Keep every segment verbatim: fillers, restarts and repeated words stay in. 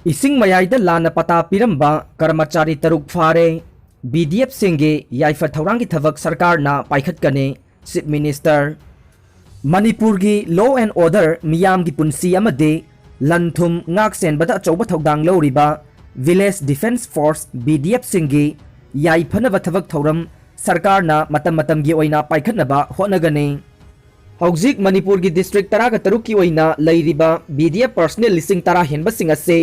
ꯏꯁꯤꯡ ꯃꯌꯥꯏꯗ ꯂꯥꯟꯅ ꯄꯇꯥ ꯄꯤꯔꯝꯕ ꯀꯔꯃꯆꯥꯔꯤ ꯇꯔꯨꯛ ꯐꯥꯔꯦ꯫ ꯕꯤ ꯗꯤ ꯑꯦꯐꯁꯤꯡꯒꯤ ꯌꯥꯏꯐ ꯊꯧꯔꯥꯡꯒꯤ ꯊꯕꯛ ꯁꯔꯀꯥꯔꯅ ꯄꯥꯏꯈꯠꯀꯅꯤ, Chief Minister꯫ ꯃꯅꯤꯄꯨꯔꯒꯤ law and order, ꯃꯤꯌꯥꯝꯒꯤ ꯄꯨꯟꯁꯤ ꯑꯃꯗꯤ ꯂꯟ ꯊꯨꯝ ꯉꯥꯛ ꯁꯦꯟꯕꯗ ꯑꯆꯧꯕ ꯊꯧꯗꯥꯡ ꯂꯧꯔꯤꯕ Village Defence Force, B D ꯑꯦꯐꯁꯤꯡꯒꯤ ꯌꯥꯏꯐꯅꯕ ꯊꯕꯛ ꯊꯧꯔꯝ ꯁꯔꯀꯥꯔꯅ ꯃꯇꯝ ꯃꯇꯝꯒꯤ ꯑꯣꯏꯅ ꯄꯥꯏꯈꯠꯅꯕ ꯍꯣꯠꯅꯒꯅꯤ꯫ ꯍꯧꯖꯤꯛ ꯃꯅꯤꯄꯨꯔꯒꯤ district ꯇꯔꯥꯒ ꯇꯔꯨꯛꯀꯤ ꯑꯣꯏꯅ ꯂꯩꯔꯤꯕ ꯕꯤ ꯗꯤ ꯑꯦꯐ personnel ꯂꯤꯁꯤꯡ ꯇꯔꯥ ꯍꯦꯟꯕꯁꯤꯡ ꯑꯁꯤ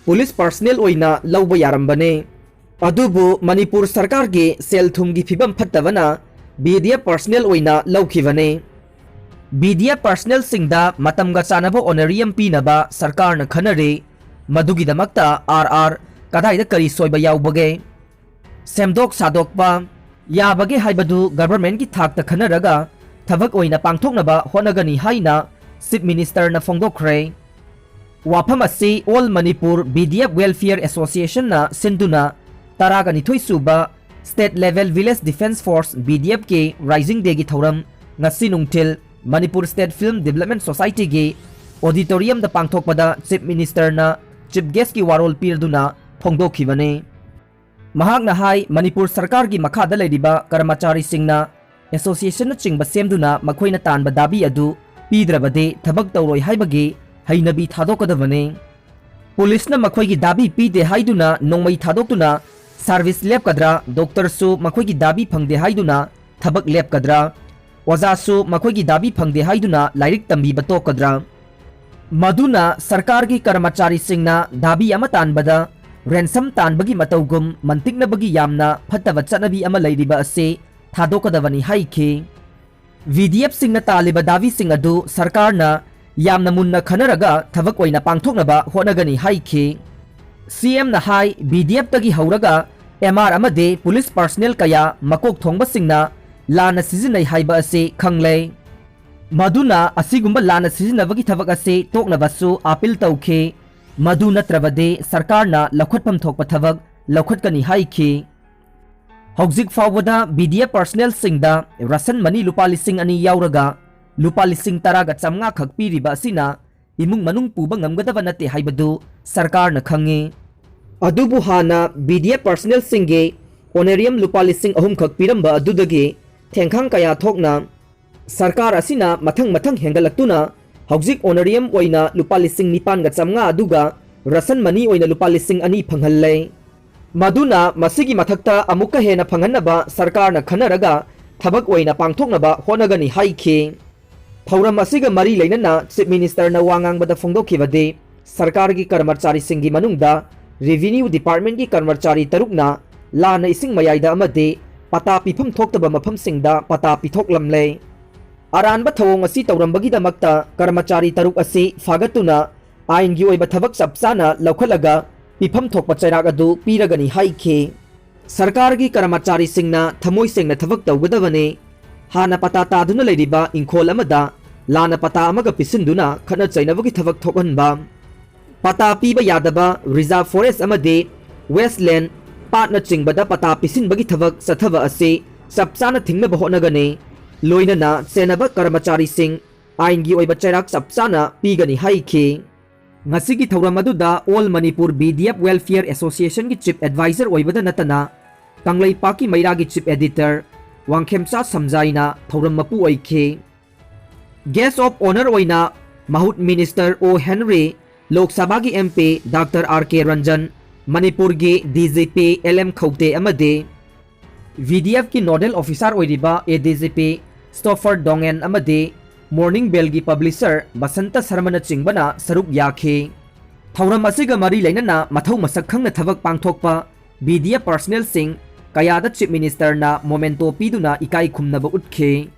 police personnel ꯑꯣꯏꯅ ꯂꯧꯕ ꯌꯥꯔꯝꯕꯅꯤ꯫ ꯑꯗꯨꯕꯨ ꯃꯅꯤꯄꯨꯔ ꯁꯔꯀꯥꯔꯒꯤ ꯁꯦꯜ ꯊꯨꯝꯒꯤ ꯐꯤꯕꯝ ꯐꯠꯇꯕꯅ ꯕꯤ ꯗꯤ ꯑꯦꯐ personnel ꯑꯣꯏꯅ ꯂꯧꯈꯤꯕꯅꯤ꯫ ꯕꯤ ꯗꯤ ꯑꯦꯐ personnelꯁꯤꯡꯗ ꯃꯇꯝꯒ ꯆꯥꯟꯅꯕ honorarium ꯄꯤꯅꯕ ꯁꯔꯀꯥꯔꯅ ꯈꯟꯅꯔꯤ꯫ ꯃꯗꯨꯒꯤꯗꯃꯛꯇ ꯑꯥꯔ ꯑꯥꯔ ꯀꯗꯥꯏꯗ ꯀꯔꯤ ꯁꯣꯏꯕ ꯌꯥꯎꯕꯒꯦ? ꯁꯦꯝꯗꯣꯛ ꯁꯥꯗꯣꯛꯄ ꯌꯥꯕꯒꯦ ꯍꯥꯏꯕꯗꯨ governmentꯀꯤ ꯊꯥꯛꯇ ꯈꯟꯅꯔꯒ ꯊꯕꯛ ꯑꯣꯏꯅ ꯄꯥꯡꯊꯣꯛꯅꯕ ꯍꯣꯠꯅꯒꯅꯤ ꯍꯥꯏꯅ Chief Ministerꯅ ꯐꯣꯡꯗꯣꯛꯈ꯭ꯔꯦ꯫ ꯋꯥꯐꯝ ꯑꯁꯤ All Manipur B D F Welfare Associationꯅ ꯁꯤꯟꯗꯨꯅ ꯇꯔꯥꯒ ꯅꯤꯊꯣꯏ ꯁꯨꯕ State Level Village Defence Force, B D Fꯀꯤ Rising Dayꯒꯤ ꯊꯧꯔꯝ ꯉꯁꯤ ꯅꯨꯡꯊꯤꯜ Manipur State Film Development Societyꯒꯤ auditoriumꯗ ꯄꯥꯡꯊꯣꯛꯄꯗ Chief Ministerꯅ chief guestꯀꯤ ꯋꯥꯔꯣꯜ ꯄꯤꯔꯗꯨꯅ ꯐꯣꯡꯗꯣꯛꯈꯤꯕꯅꯤ꯫ ꯃꯍꯥꯛꯅ ꯍꯥꯏ, ꯃꯅꯤꯄꯨꯔ ꯁꯔꯀꯥꯔꯒꯤ ꯃꯈꯥꯗ ꯂꯩꯔꯤꯕ ꯀꯔꯃꯆꯥꯔꯤꯁꯤꯡꯅ associationꯅꯆꯤꯡꯕ ꯁꯦꯝꯗꯨꯅ ꯃꯈꯣꯏꯅ ꯇꯥꯟꯕ ꯗꯥꯕꯤ ꯑꯗꯨ ꯄꯤꯗ꯭ꯔꯕꯗꯤ ꯊꯕꯛ ꯇꯧꯔꯣꯏ ꯍꯥꯏꯕꯒꯤ ꯍꯩꯅꯕꯤ ꯊꯥꯗꯣꯛꯀꯗꯕꯅꯤ꯫ Policeꯅ ꯃꯈꯣꯏꯒꯤ ꯗꯥꯕꯤ ꯄꯤꯗꯦ ꯍꯥꯏꯗꯨꯅ ꯅꯣꯡꯃꯩ ꯊꯥꯗꯣꯛꯇꯨꯅ service ꯂꯦꯞꯀꯗ꯭ꯔꯥ? Doctorꯁꯨ ꯃꯈꯣꯏꯒꯤ ꯗꯥꯕꯤ ꯐꯪꯗꯦ ꯍꯥꯏꯗꯨꯅ ꯊꯕꯛ ꯂꯦꯞꯀꯗ꯭ꯔꯥ? ꯑꯣꯖꯥꯁꯨ ꯃꯈꯣꯏꯒꯤ ꯗꯥꯕꯤ ꯐꯪꯗꯦ ꯍꯥꯏꯗꯨꯅ ꯂꯥꯏꯔꯤꯛ ꯇꯝꯕꯤꯕ ꯇꯣꯛꯀꯗ꯭ꯔꯥ? ꯃꯗꯨꯅ ꯁꯔꯀꯥꯔꯒꯤ ꯀꯔꯃꯆꯥꯔꯤꯁꯤꯡꯅ ꯗꯥꯕꯤ ꯑꯃ ꯇꯥꯟꯕꯗ ransom ꯇꯥꯟꯕꯒꯤ ꯃꯇꯧꯒꯨꯝ ꯃꯟꯇꯤꯛꯅꯕꯒꯤ ꯌꯥꯝꯅ ꯐꯠꯇꯕ ꯆꯠꯅꯕꯤ ꯑꯃ ꯂꯩꯔꯤꯕ ꯑꯁꯤ ꯊꯥꯗꯣꯛꯀꯗꯕꯅꯤ ꯍꯥꯏꯈꯤ꯫ V D Fꯁꯤꯡꯅ ꯇꯥꯜꯂꯤꯕ ꯗꯥꯕꯤꯁꯤꯡ ꯑꯗꯨ ꯁꯔꯀꯥꯔꯅ ꯌꯥꯝꯅ ꯃꯨꯟꯅ ꯈꯟꯅꯔꯒ ꯊꯕꯛ ꯑꯣꯏꯅ ꯄꯥꯡꯊꯣꯛꯅꯕ ꯍꯣꯠꯅꯒꯅꯤ ꯍꯥꯏꯈꯤ꯫ C Mꯅ ꯍꯥꯏ, V D Fꯇꯒꯤ ꯍꯧꯔꯒ M R ꯑꯃꯗꯤ police personnel ꯀꯌꯥ ꯃꯀꯣꯛ ꯊꯣꯡꯕꯁꯤꯡꯅ ꯂꯥꯟꯅ ꯁꯤꯖꯤꯟꯅꯩ ꯍꯥꯏꯕ ꯑꯁꯤ ꯈꯪꯂꯦ꯫ ꯃꯗꯨꯅ ꯑꯁꯤꯒꯨꯝꯕ ꯂꯥꯟꯅ ꯁꯤꯖꯤꯟꯅꯕꯒꯤ ꯊꯕꯛ ꯑꯁꯤ ꯇꯣꯛꯅꯕꯁꯨ appeal ꯇꯧꯈꯤ꯫ ꯃꯗꯨ ꯅꯠꯇ꯭ꯔꯕꯗꯤ ꯁꯔꯀꯥꯔꯅ ꯂꯧꯈꯠꯐꯝ ꯊꯣꯛꯄ ꯊꯕꯛ ꯂꯧꯈꯠꯀꯅꯤ ꯍꯥꯏꯈꯤ꯫ ꯍꯧꯖꯤꯛ ꯐꯥꯎꯕꯗ V D F personnelꯁꯤꯡꯗ ration money ꯂꯨꯄꯥ ꯂꯤꯁꯤꯡ ꯑꯅꯤ ꯌꯥꯎꯔꯒ ꯂꯨꯄꯥ ꯂꯤꯁꯤꯡ ꯇꯔꯥꯒ ꯆꯥꯝꯃꯉꯥ ꯈꯛ ꯄꯤꯔꯤꯕ ꯑꯁꯤꯅ ꯏꯃꯨꯡ ꯃꯅꯨꯡ ꯄꯨꯕ ꯉꯝꯒꯗꯕ ꯅꯠꯇꯦ ꯍꯥꯏꯕꯗꯨ ꯁꯔꯀꯥꯔꯅ ꯈꯪꯉꯤ꯫ ꯑꯗꯨꯕꯨ ꯍꯥꯟꯅ B D F personnelꯁꯤꯡꯒꯤ honorarium ꯂꯨꯄꯥ ꯂꯤꯁꯤꯡ ꯑꯍꯨꯝ ꯈꯛ ꯄꯤꯔꯝꯕ ꯑꯗꯨꯗꯒꯤ ꯊꯦꯡꯈꯥꯡ ꯀꯌꯥ ꯊꯣꯛꯅ ꯁꯔꯀꯥꯔ ꯑꯁꯤꯅ ꯃꯊꯪ ꯃꯊꯪ ꯍꯦꯟꯒꯠꯂꯛꯇꯨꯅ ꯍꯧꯖꯤꯛ honorarium ꯑꯣꯏꯅ ꯂꯨꯄꯥ ꯂꯤꯁꯤꯡ ꯅꯤꯄꯥꯟꯒ ꯆꯥꯝꯃꯉꯥ ꯑꯗꯨꯒ ration money ꯑꯣꯏꯅ ꯂꯨꯄꯥ ꯂꯤꯁꯤꯡ ꯑꯅꯤ ꯐꯪꯍꯜꯂꯦ꯫ ꯃꯗꯨꯅ ꯃꯁꯤꯒꯤ ꯃꯊꯛꯇ ꯑꯃꯨꯛꯀ ꯍꯦꯟꯅ ꯐꯪꯍꯟꯅꯕ ꯁꯔꯀꯥꯔꯅ ꯈꯟꯅꯔꯒ ꯊꯕꯛ ꯑꯣꯏꯅ ꯄꯥꯡꯊꯣꯛꯅꯕ ꯍꯣꯠꯅꯒꯅꯤ ꯍꯥꯏꯈꯤ꯫ ꯊꯧꯔꯝ ꯑꯁꯤꯒ ꯃꯔꯤ ꯂꯩꯅꯅ Chief Ministerꯅ ꯋꯥ ꯉꯥꯡꯕꯗ ꯐꯣꯡꯗꯣꯛꯈꯤꯕꯗꯤ, ꯁꯔꯀꯥꯔꯒꯤ ꯀꯔꯃꯆꯥꯔꯤꯁꯤꯡꯒꯤ ꯃꯅꯨꯡꯗ Revenue Departmentꯀꯤ ꯀꯔꯃꯆꯥꯔꯤ ꯇꯔꯨꯛꯅ ꯂꯥꯟꯅ ꯏꯁꯤꯡ ꯃꯌꯥꯏꯗ ꯑꯃꯗꯤ ꯄꯇꯥ ꯄꯤꯐꯝ ꯊꯣꯛꯇꯕ ꯃꯐꯝꯁꯤꯡꯗ ꯄꯇꯥ ꯄꯤꯊꯣꯛꯂꯝꯂꯦ꯫ ꯑꯔꯥꯟꯕ ꯊꯧꯑꯣꯡ ꯑꯁꯤ ꯇꯧꯔꯝꯕꯒꯤꯗꯃꯛꯇ ꯀꯔꯃꯆꯥꯔꯤ ꯇꯔꯨꯛ ꯑꯁꯤ ꯐꯥꯒꯠꯇꯨꯅ ꯑꯥꯏꯟꯒꯤ ꯑꯣꯏꯕ ꯊꯕꯛ ꯆꯞ ꯆꯥꯅ ꯂꯧꯈꯠꯂꯒ ꯄꯤꯐꯝ ꯊꯣꯛꯄ ꯆꯩꯔꯥꯛ ꯑꯗꯨ ꯄꯤꯔꯒꯅꯤ ꯍꯥꯏꯈꯤ꯫ ꯁꯔꯀꯥꯔꯒꯤ ꯀꯔꯃꯆꯥꯔꯤꯁꯤꯡꯅ ꯊꯃꯣꯏ ꯁꯦꯡꯅ ꯊꯕꯛ ꯇꯧꯒꯗꯕꯅꯤ꯫ ꯍꯥꯟꯅ ꯄꯇꯥ ꯇꯥꯗꯨꯅ ꯂꯩꯔꯤꯕ ꯏꯪꯈꯣꯜ ꯑꯃꯗ ꯂꯥꯟꯅ ꯄꯇꯥ ꯑꯃꯒ ꯄꯤꯁꯤꯟꯗꯨꯅ ꯈꯠꯅ ꯆꯩꯅꯕꯒꯤ ꯊꯕꯛ ꯊꯣꯛꯍꯟꯕ, ꯄꯇꯥ ꯄꯤꯕ ꯌꯥꯗꯕ reserve forest ꯑꯃꯗꯤ wetland, ꯄꯥꯠꯅꯆꯤꯡꯕꯗ ꯄꯇꯥ ꯄꯤꯁꯤꯟꯕꯒꯤ ꯊꯕꯛ ꯆꯠꯊꯕ ꯑꯁꯤ ꯆꯞ ꯆꯥꯅ ꯊꯤꯡꯅꯕ ꯍꯣꯠꯅꯒꯅꯤ꯫ ꯂꯣꯏꯅꯅ ꯆꯦꯟꯅꯕ ꯀꯔꯃꯆꯥꯔꯤꯁꯤꯡ ꯑꯥꯏꯟꯒꯤ ꯑꯣꯏꯕ ꯆꯩꯔꯥꯛ ꯆꯞ ꯆꯥꯅ ꯄꯤꯒꯅꯤ ꯍꯥꯏꯈꯤ꯫ ꯉꯁꯤꯒꯤ ꯊꯧꯔꯝ ꯑꯗꯨꯗ All Manipur B D F Welfare Associationꯒꯤ Chief Advisor ꯑꯣꯏꯕꯗ ꯅꯠꯇꯅ ꯀꯪꯂꯩꯄꯥꯛꯀꯤ ꯃꯩꯔꯥꯒꯤ Chief Editor ꯋꯥꯡꯈꯦꯝꯆꯥ ꯁꯝꯖꯥꯏꯅ ꯊꯧꯔꯝ ꯃꯄꯨ ꯑꯣꯏꯈꯤ꯫ Guest of Honour ꯑꯣꯏꯅ ꯃꯍꯨꯠ Minister O Henry, ꯂꯣꯛ ꯁꯚꯥꯒꯤ M P Doctor R K Ranjan, ꯃꯅꯤꯄꯨꯔꯒꯤ D G P L M ꯈꯧꯇꯦ ꯑꯃꯗꯤ V D Fꯀꯤ Nodal Officer ꯑꯣꯏꯔꯤꯕ A D G P Stopher Dongen ꯑꯃꯗꯤ Morning Bellꯒꯤ Publisher ꯕꯁꯟꯇ ꯁꯔꯃꯅꯆꯤꯡꯕꯅ ꯁꯔꯨꯛ ꯌꯥꯈꯤ꯫ ꯊꯧꯔꯝ ꯑꯁꯤꯒ ꯃꯔꯤ ꯂꯩꯅꯅ ꯃꯊꯧ ꯃꯁꯛ ꯈꯪꯅ ꯊꯕꯛ ꯄꯥꯡꯊꯣꯛꯄ B D F personnelꯁꯤꯡ ꯀꯌꯥꯗ Chief Ministerꯅ memento ꯄꯤꯗꯨꯅ ꯏꯀꯥꯏ ꯈꯨꯝꯅꯕ ꯎꯠꯈꯤ꯫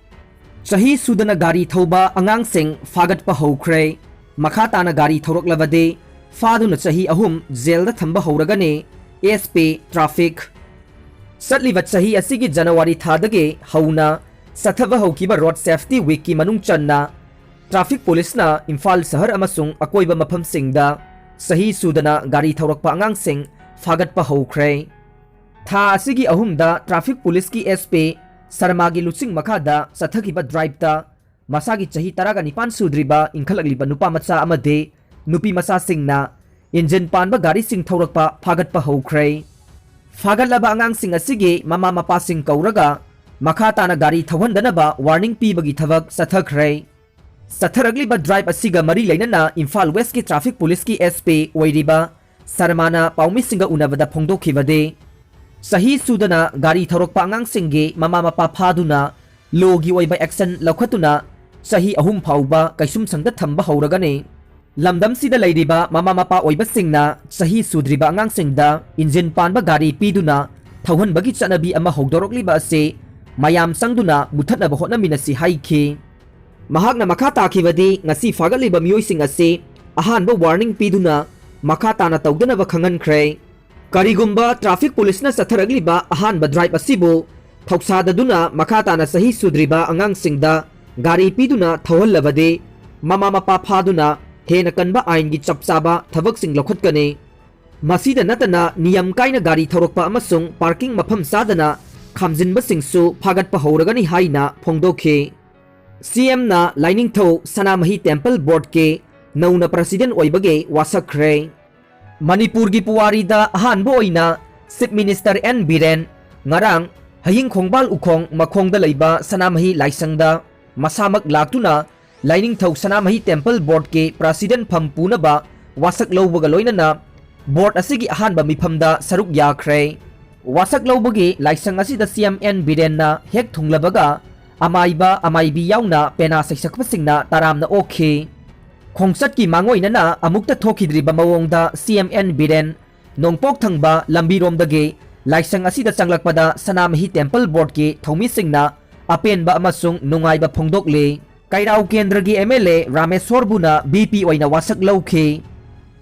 ꯆꯍꯤ ꯁꯨꯗꯅ ꯒꯥꯔꯤ ꯊꯧꯕ ꯑꯉꯥꯡꯁꯤꯡ ꯐꯥꯒꯠꯄ ꯍꯧꯈ꯭ꯔꯦ꯫ ꯃꯈꯥ ꯇꯥꯅ ꯒꯥꯔꯤ ꯊꯧꯔꯛꯂꯕꯗꯤ ꯐꯥꯗꯨꯅ ꯆꯍꯤ ꯑꯍꯨꯝ ꯖꯦꯜꯗ ꯊꯝꯕ ꯍꯧꯔꯒꯅꯤ꯫ S P Traffic꯫ ꯆꯠꯂꯤꯕ ꯆꯍꯤ ꯑꯁꯤꯒꯤ ꯖꯅꯋꯥꯔꯤ ꯊꯥꯗꯒꯤ ꯍꯧꯅ ꯆꯠꯊꯕ ꯍꯧꯈꯤꯕ Road Safety Weekꯀꯤ ꯃꯅꯨꯡ ꯆꯟꯅ Traffic Policeꯅ ꯏꯝꯐꯥꯜ ꯁꯍꯔ ꯑꯃꯁꯨꯡ ꯑꯀꯣꯏꯕ ꯃꯐꯝꯁꯤꯡꯗ ꯆꯍꯤ ꯁꯨꯗꯅ ꯒꯥꯔꯤ ꯊꯧꯔꯛꯄ ꯑꯉꯥꯡꯁꯤꯡ ꯐꯥꯒꯠꯄ ꯍꯧꯈ꯭ꯔꯦ꯫ ꯊꯥ ꯑꯁꯤꯒꯤ ꯑꯍꯨꯝꯗ Traffic Policeꯀꯤ S P ꯁꯔꯃꯥꯒꯤ ꯂꯨꯆꯤꯡ ꯃꯈꯥꯗ ꯆꯠꯊꯈꯤꯕ driveꯇ ꯃꯁꯥꯒꯤ ꯆꯍꯤ ꯇꯔꯥꯒ ꯅꯤꯄꯥꯟ ꯁꯨꯗ꯭ꯔꯤꯕ ꯏꯟꯈꯠꯂꯛꯂꯤꯕ ꯅꯨꯄꯥ ꯃꯆꯥ ꯑꯃꯗꯤ ꯅꯨꯄꯤ ꯃꯆꯥꯁꯤꯡꯅ ꯏꯟꯖꯤꯟ ꯄꯥꯟꯕ ꯒꯥꯔꯤꯁꯤꯡ ꯊꯧꯔꯛꯄ ꯐꯥꯒꯠꯄ ꯍꯧꯈ꯭ꯔꯦ꯫ ꯐꯥꯒꯠꯂꯕ ꯑꯉꯥꯡꯁꯤꯡ ꯑꯁꯤꯒꯤ ꯃꯃꯥ ꯃꯄꯥꯁꯤꯡ ꯀꯧꯔꯒ ꯃꯈꯥ ꯇꯥꯅ ꯒꯥꯔꯤ ꯊꯧꯍꯟꯗꯅꯕ ꯋꯥꯔꯅꯤꯡ ꯄꯤꯕꯒꯤ ꯊꯕꯛ ꯆꯠꯊꯈ꯭ꯔꯦ꯫ ꯆꯠꯊꯔꯛꯂꯤꯕ ꯗ꯭ꯔꯥꯏꯕ ꯑꯁꯤꯒ ꯃꯔꯤ ꯂꯩꯅꯅ ꯏꯝꯐꯥꯜ ꯋꯦꯁꯀꯤ ꯇ꯭ꯔꯥꯐꯤꯛ ꯄꯨꯂꯤꯁꯀꯤ SP ꯑꯣꯏꯔꯤꯕ ꯁꯔꯃꯥꯅ ꯄꯥꯎꯃꯤꯁꯤꯡꯒ ꯎꯅꯕꯗ ꯐꯣꯡꯗꯣꯛꯈꯤꯕꯗꯤ, ꯆꯍꯤ ꯁꯨꯗꯅ ꯒꯥꯔꯤ ꯊꯧꯔꯛꯄ ꯑꯉꯥꯡꯁꯤꯡꯒꯤ ꯃꯃꯥ ꯃꯄꯥ ꯐꯥꯗꯨꯅ ꯂꯣꯒꯤ ꯑꯣꯏꯕ ꯑꯦꯛꯁꯟ ꯂꯧꯈꯠꯇꯨꯅ ꯆꯍꯤ ꯑꯍꯨꯝ ꯐꯥꯎꯕ ꯀꯩꯁꯨꯝꯁꯪꯗ ꯊꯝꯕ ꯍꯧꯔꯒꯅꯤ꯫ ꯂꯝꯗꯝꯁꯤꯗ ꯂꯩꯔꯤꯕ ꯃꯃꯥ ꯃꯄꯥ ꯑꯣꯏꯕꯁꯤꯡꯅ ꯆꯍꯤ ꯁꯨꯗ꯭ꯔꯤꯕ ꯑꯉꯥꯡꯁꯤꯡꯗ ꯏꯟꯖꯤꯟ ꯄꯥꯟꯕ ꯒꯥꯔꯤ ꯄꯤꯗꯨꯅ ꯊꯧꯍꯟꯕꯒꯤ ꯆꯠꯅꯕꯤ ꯑꯃ ꯍꯧꯗꯣꯔꯛꯂꯤꯕ ꯑꯁꯤ ꯃꯌꯥꯝ ꯆꯪꯗꯨꯅ ꯃꯨꯊꯠꯅꯕ ꯍꯣꯠꯅꯃꯤꯟꯅꯁꯤ ꯍꯥꯏꯈꯤ꯫ ꯃꯍꯥꯛꯅ ꯃꯈꯥ ꯇꯥꯈꯤꯕꯗꯤ, ꯉꯁꯤ ꯐꯥꯒꯠꯂꯤꯕ ꯃꯤꯑꯣꯏꯁꯤꯡ ꯑꯁꯤ ꯑꯍꯥꯟꯕ ꯋꯥꯔꯅꯤꯡ ꯄꯤꯗꯨꯅ ꯃꯈꯥ ꯇꯥꯅ ꯇꯧꯗꯅꯕ ꯈꯪꯍꯟꯈ꯭ꯔꯦ꯫ ꯀꯔꯤꯒꯨꯝꯕ ꯇ꯭ꯔꯥꯐꯤꯛ ꯄꯨꯂꯤꯁꯅ ꯆꯠꯊꯔꯛꯂꯤꯕ ꯑꯍꯥꯟꯕ ꯗ꯭ꯔꯥꯏꯕ ꯑꯁꯤꯕꯨ ꯊꯧꯁꯥꯗꯗꯨꯅ ꯃꯈꯥ ꯇꯥꯅ ꯆꯍꯤ ꯁꯨꯗ꯭ꯔꯤꯕ ꯑꯉꯥꯡꯁꯤꯡꯗ ꯒꯥꯔꯤ ꯄꯤꯗꯨꯅ ꯊꯧꯍꯜꯂꯕꯗꯤ, ꯃꯃꯥ ꯃꯄꯥ ꯐꯥꯗꯨꯅ ꯍꯦꯟꯅ ꯀꯟꯕ ꯑꯥꯏꯟꯒꯤ ꯆꯞ ꯆꯥꯕ ꯊꯕꯛꯁꯤꯡ ꯂꯧꯈꯠꯀꯅꯤ꯫ ꯃꯁꯤꯗ ꯅꯠꯇꯅ, ꯅꯤꯌꯝ ꯀꯥꯏꯅ ꯒꯥꯔꯤ ꯊꯧꯔꯛꯄ ꯑꯃꯁꯨꯡ ꯄꯥꯔꯀꯤꯡ ꯃꯐꯝ ꯆꯥꯗꯅ ꯈꯥꯝꯖꯤꯟꯕꯁꯤꯡꯁꯨ ꯐꯥꯒꯠꯄ ꯍꯧꯔꯒꯅꯤ ꯍꯥꯏꯅ ꯐꯣꯡꯗꯣꯛꯈꯤ꯫ CMꯅ ꯂꯥꯏꯅꯤꯡꯊꯧ ꯁꯅꯥꯃꯍꯤ ꯇꯦꯝꯄꯜ ꯕꯣꯔꯗꯀꯤ ꯅꯧꯅ ꯄ꯭ꯔꯁꯤꯗꯦꯟ ꯑꯣꯏꯕꯒꯤ ꯋꯥꯁꯛꯈ꯭ꯔꯦ꯫ ꯃꯅꯤꯄꯨꯔꯒꯤ ꯄꯨꯋꯥꯔꯤꯗ ꯑꯍꯥꯟꯕ ꯑꯣꯏꯅ ꯆꯤꯐ ꯃꯤꯅꯤꯁꯇꯔ ꯑꯦꯟ ꯕꯤꯔꯦꯟ ꯉꯔꯥꯡ ꯍꯌꯤꯡ ꯈꯣꯡꯕꯥꯜ ꯎꯈꯣꯡ ꯃꯈꯣꯡꯗ ꯂꯩꯕ ꯁꯅꯥꯃꯍꯤ ꯂꯥꯏꯁꯪꯗ ꯃꯁꯥꯃꯛ ꯂꯥꯛꯇꯨꯅ ꯂꯥꯏꯅꯤꯡꯊꯧ ꯁꯅꯥꯃꯍꯤ ꯇꯦꯝꯄꯜ ꯕꯣꯔꯗꯀꯤ ꯄ꯭ꯔꯁꯤꯗꯦꯟ ꯐꯝ ꯄꯨꯅꯕ ꯋꯥꯁꯛ ꯂꯧꯕꯒ ꯂꯣꯏꯅꯅ ꯕꯣꯔꯗ ꯑꯁꯤꯒꯤ ꯑꯍꯥꯟꯕ ꯃꯤꯐꯝꯗ ꯁꯔꯨꯛ ꯌꯥꯈ꯭ꯔꯦ꯫ ꯋꯥꯁꯛ ꯂꯧꯕꯒꯤ ꯂꯥꯏꯁꯪ ꯑꯁꯤꯗ CM ꯑꯦꯟ ꯕꯤꯔꯦꯟꯅ ꯍꯦꯛ ꯊꯨꯡꯂꯕꯒ ꯑꯃꯥꯏꯕ ꯑꯃꯥꯏꯕꯤ ꯌꯥꯎꯅ ꯄꯦꯅꯥ ꯁꯩꯁꯛꯄꯁꯤꯡꯅ ꯇꯔꯥꯝꯅ ꯑꯣꯛꯈꯤ꯫ ꯈꯣꯡꯆꯠꯀꯤ ꯃꯥꯡꯑꯣꯏꯅꯅ ꯑꯃꯨꯛꯇ ꯊꯣꯛꯈꯤꯗ꯭ꯔꯤꯕ ꯃꯑꯣꯡꯗ CM ꯑꯦꯟ ꯕꯤꯔꯦꯟ ꯅꯣꯡꯄꯣꯛ ꯊꯪꯕ ꯂꯝꯕꯤꯔꯣꯝꯗꯒꯤ ꯂꯥꯏꯁꯪ ꯑꯁꯤꯗ ꯆꯪꯂꯛꯄꯗ ꯁꯅꯥꯃꯍꯤ ꯇꯦꯝꯄꯜ ꯕꯣꯔꯗꯀꯤ ꯊꯧꯃꯤꯁꯤꯡꯅ ꯑꯄꯦꯟꯕ ꯑꯃꯁꯨꯡ ꯅꯨꯡꯉꯥꯏꯕ ꯐꯣꯡꯗꯣꯛꯂꯤ꯫ ꯀꯩꯔꯥꯎ ꯀꯦꯟꯗ꯭ꯔꯒꯤ MLA ꯔꯥꯃꯦꯁꯣꯔꯕꯨꯅ VP ꯑꯣꯏꯅ ꯋꯥꯁꯛ ꯂꯧꯈꯤ꯫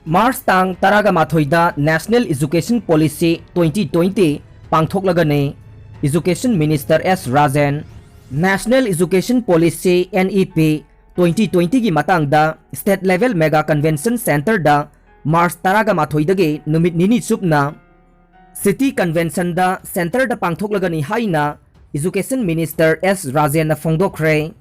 ꯃꯥꯔꯆ ꯇꯥꯡ ꯇꯔꯥꯒ ꯃꯥꯊꯣꯏꯗ National Education Policy twenty twenty ꯄꯥꯡꯊꯣꯛꯂꯒꯅꯤ꯫ Education Minister S Rajen. National Education Policy, NEP, twenty twenty ꯒꯤ ꯃꯇꯥꯡꯗ State Level Mega Convention Centreꯗ ꯃꯥꯔꯆ ꯇꯔꯥꯒ ꯃꯥꯊꯣꯏꯗꯒꯤ ꯅꯨꯃꯤꯠ ꯅꯤꯅꯤ ꯆꯨꯞꯅ City Conventionꯗ Centreꯗ ꯄꯥꯡꯊꯣꯛꯂꯒꯅꯤ ꯍꯥꯏꯅ Education Minister S ꯔꯥꯖꯦꯟꯅ ꯐꯣꯡꯗꯣꯛꯈ꯭ꯔꯦ꯫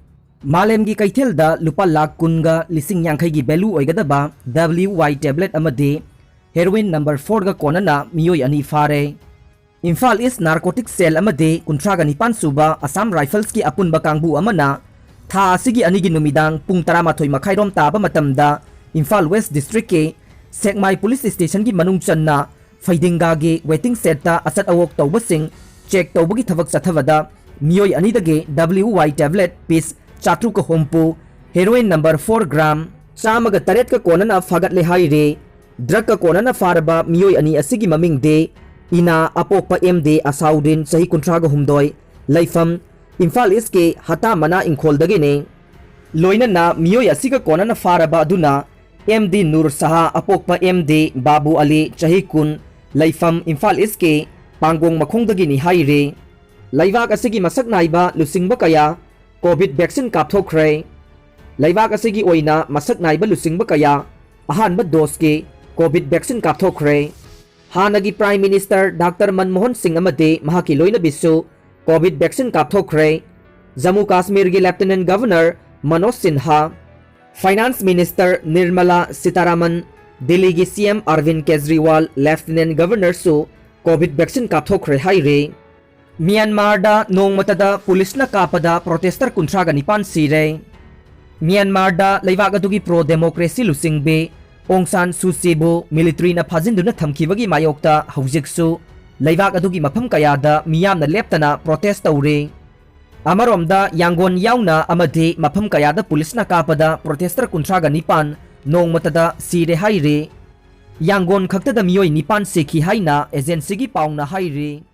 ꯃꯥꯂꯦꯝꯒꯤ ꯀꯩꯊꯦꯜꯗ ꯂꯨꯄꯥ ꯂꯥꯈ ꯀꯨꯟꯒ ꯂꯤꯁꯤꯡ ꯌꯥꯡꯈꯩꯒꯤ value ꯑꯣꯏꯒꯗꯕ W Y tablet ꯑꯃꯗꯤ heroin number fourꯒ ꯀꯣꯟꯅꯅ ꯃꯤꯑꯣꯏ ꯑꯅꯤ ꯐꯥꯔꯦ꯫ ꯏꯝꯐꯥꯜ East Narcotic Cell ꯑꯃꯗꯤ ꯀꯨꯟꯊ꯭ꯔꯥꯒ ꯅꯤꯄꯥꯟ ꯁꯨꯕ Assam Riflesꯀꯤ ꯑꯄꯨꯟꯕ ꯀꯥꯡꯕꯨ ꯑꯃꯅ ꯊꯥ ꯑꯁꯤꯒꯤ ꯑꯅꯤꯒꯤ ꯅꯨꯃꯤꯗꯥꯡ ꯄꯨꯡ ꯇꯔꯥꯃꯥꯊꯣꯏ ꯃꯈꯥꯏꯔꯣꯝ ꯇꯥꯕ ꯃꯇꯝꯗ ꯏꯝꯐꯥꯜ West Districtꯀꯤ ꯁꯦꯛꯃꯥꯏ Police Stationꯒꯤ ꯃꯅꯨꯡ ꯆꯟꯅ ꯐꯩꯗꯤꯡꯒꯥꯒꯤ waiting shedꯇ ꯑꯆꯠ ꯑꯋꯣꯛ ꯇꯧꯕꯁꯤꯡ check ꯇꯧꯕꯒꯤ ꯊꯕꯛ ꯆꯠꯊꯕꯗ ꯃꯤꯑꯣꯏ ꯑꯅꯤꯗꯒꯤ W Y tablet piece ꯆꯥꯇ꯭ꯔꯨꯛꯀ ꯍꯨꯝꯐꯨ, heroin number four gram ꯆꯥꯝꯃꯒ ꯇꯔꯦꯠꯀ ꯀꯣꯟꯅꯅ ꯐꯥꯒꯠꯂꯦ ꯍꯥꯏꯔꯤ꯫ Drugꯀ ꯀꯣꯟꯅꯅ ꯐꯥꯔꯕ ꯃꯤꯑꯣꯏ ꯑꯅꯤ ꯑꯁꯤꯒꯤ ꯃꯃꯤꯡꯗꯤ ꯏꯅꯥ ꯑꯄꯣꯛꯄ M D ꯑꯁꯥꯎꯗꯤꯟ ꯆꯍꯤ ꯀꯨꯟꯊ꯭ꯔꯥꯒ ꯍꯨꯝꯗꯣꯏ, ꯂꯩꯐꯝ ꯏꯝꯐꯥꯜ Eastꯀꯤ ꯍꯇꯥ ꯃꯅꯥ ꯏꯪꯈꯣꯜꯗꯒꯤꯅꯤ꯫ ꯂꯣꯏꯅꯅ ꯃꯤꯑꯣꯏ ꯑꯁꯤꯒ ꯀꯣꯟꯅꯅ ꯐꯥꯔꯕ ꯑꯗꯨꯅ M D ꯅꯨꯔ ꯁꯍꯥ ꯑꯄꯣꯛꯄ M D ꯕꯥꯕꯨ ꯑꯂꯤ ꯆꯍꯤ ꯀꯨꯟ, ꯂꯩꯐꯝ ꯏꯝꯐꯥꯜ Eastꯀꯤ ꯄꯥꯡꯒꯣꯡ ꯃꯈꯣꯡꯗꯒꯤꯅꯤ ꯍꯥꯏꯔꯤ꯫ ꯂꯩꯕꯥꯛ ꯑꯁꯤꯒꯤ ꯃꯁꯛ ꯅꯥꯏꯕ ꯂꯨꯆꯤꯡꯕ ꯀꯌꯥ COVID vaccine ꯀꯥꯞꯊꯣꯛꯈ꯭ꯔꯦ꯫ ꯂꯩꯕꯥꯛ ꯑꯁꯤꯒꯤ ꯑꯣꯏꯅ ꯃꯁꯛ ꯅꯥꯏꯕ ꯂꯨꯆꯤꯡꯕ ꯀꯌꯥ ꯑꯍꯥꯟꯕ doseꯀꯤ COVID vaccine ꯀꯥꯞꯊꯣꯛꯈ꯭ꯔꯦ꯫ ꯍꯥꯟꯅꯒꯤ Prime Minister Doctor ꯃꯟꯃꯣꯍꯟ ꯁꯤꯡ ꯑꯃꯗꯤ ꯃꯍꯥꯛꯀꯤ ꯂꯣꯏꯅꯕꯤꯁꯨ COVID vaccine ꯀꯥꯞꯊꯣꯛꯈ꯭ꯔꯦ꯫ Jammu ꯀꯥꯁꯃꯤꯔꯒꯤ Lieutenant Governor Manoj Sinha, Finance Minister Nirmala Sitharaman, ꯗꯤꯜꯂꯤꯒꯤ C M ꯑꯔꯕꯤꯟ Kejriwal, Lieutenant Governorꯁꯨ COVID vaccine ꯀꯥꯞꯊꯣꯛꯈ꯭ꯔꯦ ꯍꯥꯏꯔꯤ꯫ ꯃ꯭ꯌꯥꯟꯃꯥꯔꯗ ꯅꯣꯡꯃꯇꯗ ꯄꯨꯂꯤꯁꯅ ꯀꯥꯞꯄꯗ protester ꯀꯨꯟꯊ꯭ꯔꯥꯒ ꯅꯤꯄꯥꯟ ꯁꯤꯔꯦ꯫ ꯃ꯭ꯌꯥꯟꯃꯥꯔꯗ ꯂꯩꯕꯥꯛ ꯑꯗꯨꯒꯤ pro democracy ꯂꯨꯆꯤꯡꯕꯤ ꯑꯣꯡ ꯁꯥꯟ ꯁꯨꯆꯤꯕꯨ militaryꯅ ꯐꯥꯖꯤꯟꯗꯨꯅ ꯊꯝꯈꯤꯕꯒꯤ ꯃꯥꯌꯣꯛꯇ ꯍꯧꯖꯤꯛꯁꯨ ꯂꯩꯕꯥꯛ ꯑꯗꯨꯒꯤ ꯃꯐꯝ ꯀꯌꯥꯗ ꯃꯤꯌꯥꯝꯅ ꯂꯦꯞꯇꯅ protest ꯇꯧꯔꯤ꯫ ꯑꯃꯔꯣꯝꯗ ꯌꯥꯡꯒꯣꯟ ꯌꯥꯎꯅ ꯑꯃꯗꯤ ꯃꯐꯝ ꯀꯌꯥꯗ ꯄꯨꯂꯤꯁꯅ ꯀꯥꯞꯄꯗ protester ꯀꯨꯟꯊ꯭ꯔꯥꯒ ꯅꯤꯄꯥꯟ ꯅꯣꯡꯃꯇꯗ ꯁꯤꯔꯦ ꯍꯥꯏꯔꯤ꯫ ꯌꯥꯡꯒꯣꯟ ꯈꯛꯇꯗ ꯃꯤꯑꯣꯏ ꯅꯤꯄꯥꯟ ꯁꯤꯈꯤ ꯍꯥꯏꯅ agencyꯒꯤ ꯄꯥꯎꯅ ꯍꯥꯏꯔꯤ꯫